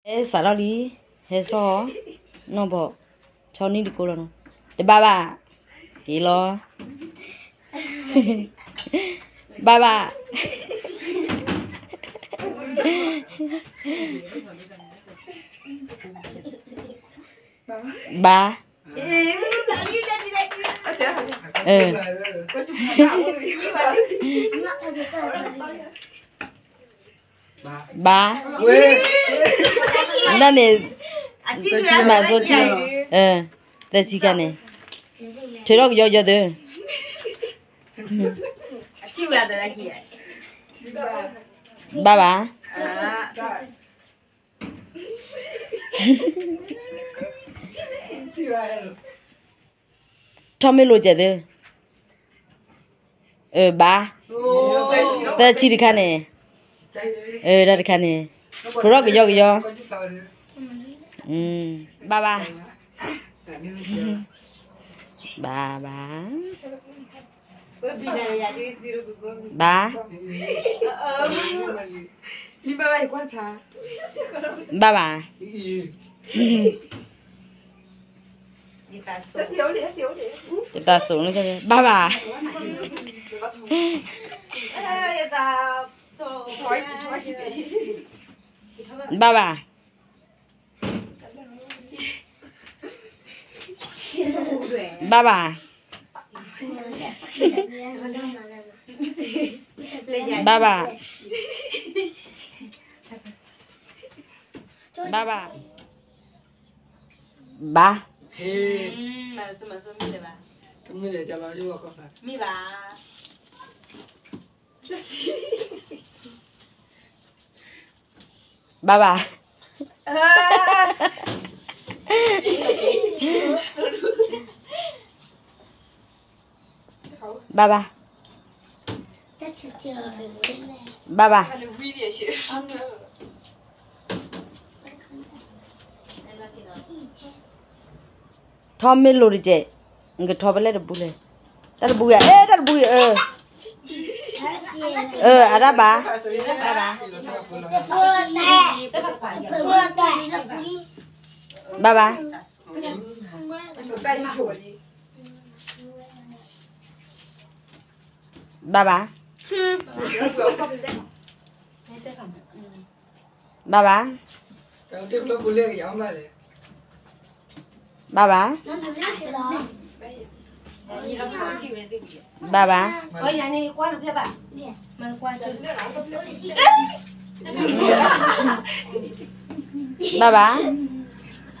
ဟဲစးထီၣ်လံ, ဟဲစထီၣ်, နီၢ်ဘီ, ဆီနံၣ်တကိလီၤနီၤ, တဘၣ်ဘၣ်, က့ၤလီၤ, ဘၣ်ဘၣ်, ဘၣ်, ဘၣ်, ဒ်န့ၣ်, မၤစိထံ, သၢဆံခါန့ၣ်, ထုးထီၣ်ကယီကယီသု, ဘၣ်ဘၣ် ထီၣ်မ့ၢ်လိာ်ကဲးသု, ဘၣ်, သၢဆံတခါန့ၣ်, တၢ်တခါန့ၣ်, ထုးထီၣ်ကယီကယီ, ဘၣ်ဘၣ်, ဘၣ်ဘၣ်, ဘၣ်, ဘၣ်ဘၣ် ယသးစိၤန့ၣ်, ဘၣ်ဘၣ်, ဘၣ်ဘၣ်, ဘၣ်ဘၣ်, ဘၣ်ဘၣ်, ဘၣ်ဘၣ်, ဘၣ်, ဘၣ်ဘၣ်, ဘၣ်ဘၣ်, ဘၣ်ဘၣ်, ထီၣ်မ့ၢ်လိာ်တကဲး, နကထီၣ်ဖဲလဲၣ်တဘူလဲၣ်, တၢ်တဘူဂ့ၤ, အဲ တၢ်တဘူဂ့ၤ, အတၢ်ဘၣ်, တၢ်ဘၣ်, ဘၣ်ဘၣ်, ဘၣ်ဘၣ်, ဘၣ်ဘၣ်, ဘၣ်ဘၣ်, ဘၣ်ဘၣ်, ဘၣ်ဘၣ်, ဘၣ်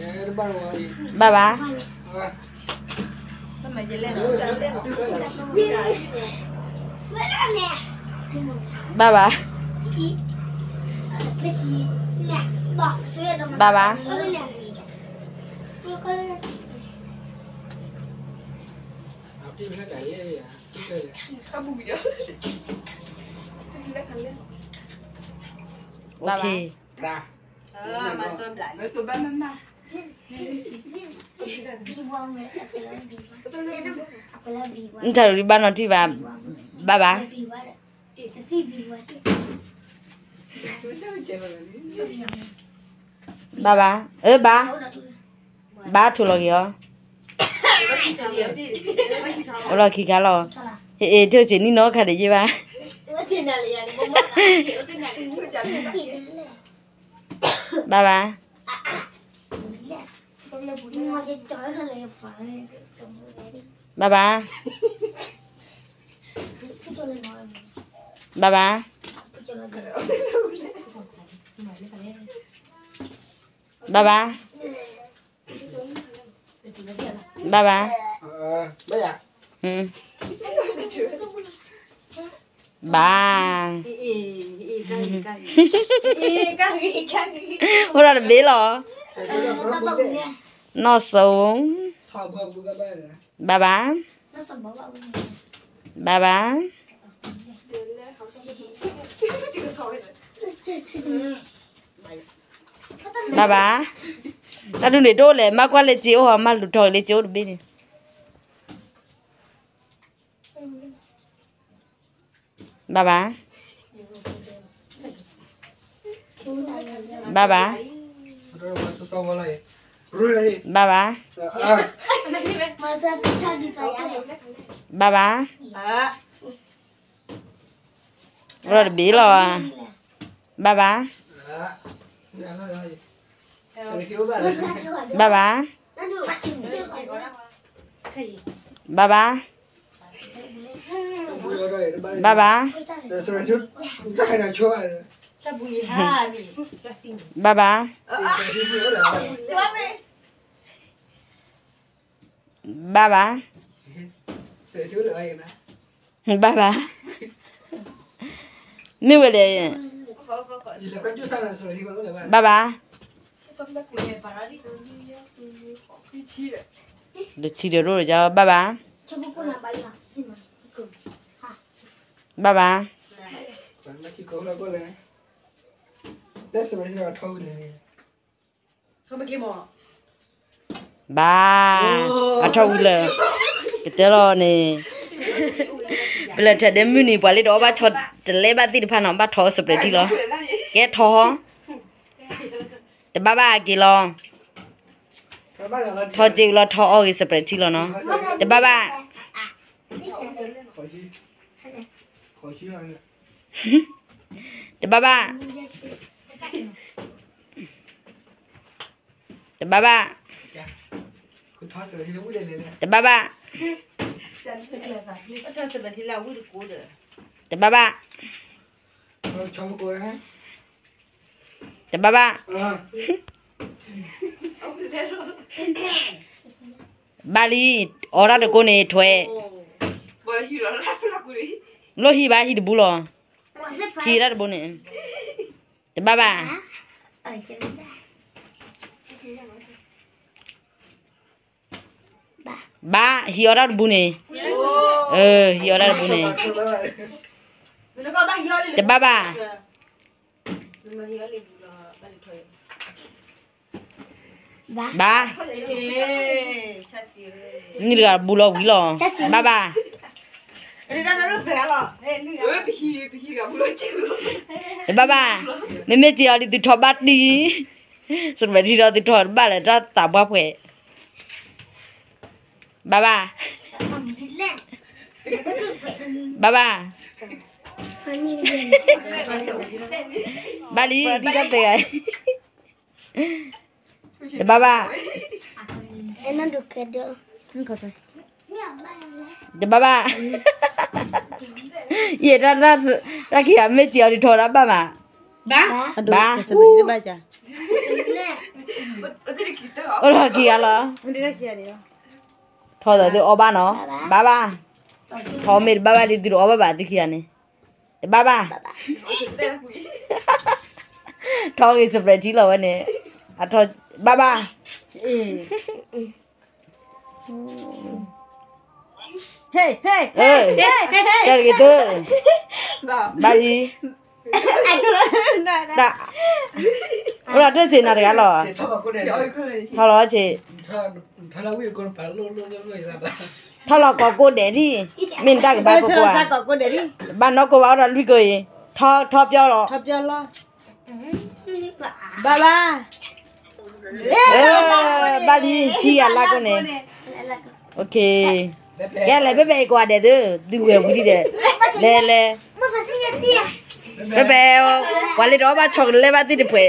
ဘၣ်, ဘၣ်ဘၣ်, ဘၣ်ဘၣ်, ဘၣ်ဘၣ်, နတၢ်ဒိးဒံးဘၣ်နီၢ်ထံၣ်ဘၣ်, ဘၣ်ဘၣ်, ဘၣ်ဘၣ်, ဘၣ်ဘၣ်, အၢ ဘၣ်, ဘၣ်ထိၣ်လီၤက့ၤအီၤ, အိၣ်လီၤခံခါလီၤ, ဟ့ၣ် ထိၣ်ဆံးနံၣ်နီၢ်ခါဒံးယ့ၢ်ဘၣ်, ဘၣ်ဘၣ်, ဘၣ်ဘၣ်, ဘၣ်ဘၣ်, ဘၣ်ဘၣ်, ဘၣ်ဘၣ်, ဘၣ်, အိၣ်ဒီးတဘ့ၣ်လီၤ, နီၢ်စိ, ဘၣ်ဘၣ်, ဘၣ်ဘၣ်, ဘၣ်ဘၣ်, တၢ်ဒုးန့ၣ်တအိၣ်လဲၣ်, မၤကွၢ်လၢစ့အိၣ်ဟီ မၤလူၤထီၣ်လၢစ့အိၣ်တဘ့ၣ်န့ၣ်, ဘၣ်ဘၣ်, ဘၣ်ဘၣ်, ဘၣ်ဘၣ်. ဘၣ်ဘၣ်. ဘၣ်ဘၣ်. ဘၣ်တဘ့ၣ်လီၤ. ဘၣ်ဘၣ်. ဘၣ်ဘၣ်. ဘၣ်ဘၣ်. ဘၣ်ဘၣ်. ဘၣ်ဘၣ်. ဘၣ်ဘၣ်. ဘၣ်ဘၣ်. မ့ၢ်ဝဲလဲၣ်. ဘၣ်ဘၣ်. တဆံဒီးရိၣ်ဒီး ဘၣ်ဘၣ်. ဘၣ်ဘၣ်. ဘၣ်, အထီၣ်ဝံၤလၢာ်, ကတဲလီၤန့ၣ်, ပလဲၤထၢၣ်ဒဲမုၢ်နံၤ ပှၤလၢတအီၣ်ဘၣ်ဆီတလဲဘၣ်သ့ၣ်တဖၣ်နီၤ ဘၣ်ထီၣ်စပရဲးထံလီၤ. ကဲထီၣ်, တဘၣ်ဘၣ်က့ၤလီၤ. ထီၣ်စ့ဝံၤလီၤ ထီၣ်အီၣ်ဂ့ၤစပရဲးထံလီၤနီၤ. တဘၣ်ဘၣ်. တဘၣ်ဘၣ်. တဘၣ်ဘၣ်. တဘၣ်ဘၣ်. တဘၣ်ဘၣ်. တဘၣ်ဘၣ်. ဘၣ်လံ, အီၣ်တၢ်တကိးန့ၣ်ထွဲ, လိၣ်ဟံၣ်ဘၣ်ဟံၣ်တဘူးလီၤ. ဟံၣ်တၢ်တဘူးန့ၣ်, တဘၣ်ဘၣ်. ဘၣ်, ဟံၣ်အီၣ်တၢ်တဘူးန့ၣ်, ဟံၣ်အီၣ်တၢ်တဘူးန့ၣ်, တဘၣ်ဘၣ်. ဘၣ်, နံၣ်တဂၤဘူးလီၤဝံၤလီၤ. ဘၣ်ဘၣ်. တဘၣ်ဘၣ်. မ့မ့ၢ်စ့ၢ်အီၤဒ် သုထီၣ်ဘၣ်တံၢ်, စပရဲးထံဒီးသုထီၣ်တဘၣ်လၢတၢ်သးပှၢ်ဖှဲး. ဘၣ်ဘၣ်. ဘၣ်ဘၣ်. ဘၣ်လံ, တံၢ်တၢ်သဲးဂၤ, တဘၣ်ဘၣ်. တဘၣ်ဘၣ်. ယဲၢ်တၢ်, တၢ်ခံဂၤမ့ၢ်စ့ၢ်အီၤဒ်ထီၣ်တၢ်ဘၣ်မး. ဘၣ်, အိၣ်ထီၣ်ခံဂၤလီၤ. ထီၣ်သးသုအီၣ်ဘၣ်နီၤ. ဘၣ်ဘၣ်. ထီၣ်မ့ၢ်တဘၣ်ဘၣ်ဒ် သုတအီၣ်ဘၣ်ဘၣ်သုခံဂၤန့ၣ်, တဘၣ်ဘၣ်. ထီၣ်ဂ့ၤစပရဲးထံလီၤဝဲန့ၣ်, ဘၣ်ဘၣ်. တၢ်တဂ့ၤသု, ဘၣ်လံ. အိၣ်ဒီးတၢ်ဆ့ၣ်နီၤတဂၤလီၤ. ထီၣ်လီၤဆ့ၣ်, ထီၣ်လီၤကိးကိးဒဲးဒံၣ်, မ့ၢ်နတၢ်ကဘၣ်ကိးကိးဧါ. ဘၣ်နီၢ်ကိးဘၣ်အိၣ်ဒီးလွံၢ်ကိးအံၤ, ထီၣ်ပၠီလီၤ. ဘၣ်လံ, ခံဂၤလၢကိးန့ၣ်. ကဲလဲၣ် ဖဲဖဲအံၤကိးဂၤဒဲးသု, သုဝဲဝံၤဒံးဒီး, လဲၤလဲၤ, ဖဲဖဲ, ပှၤလၢတအီၣ်ဘၣ်ဆီတလဲဘၣ်သ့ၣ်တဖှဲး.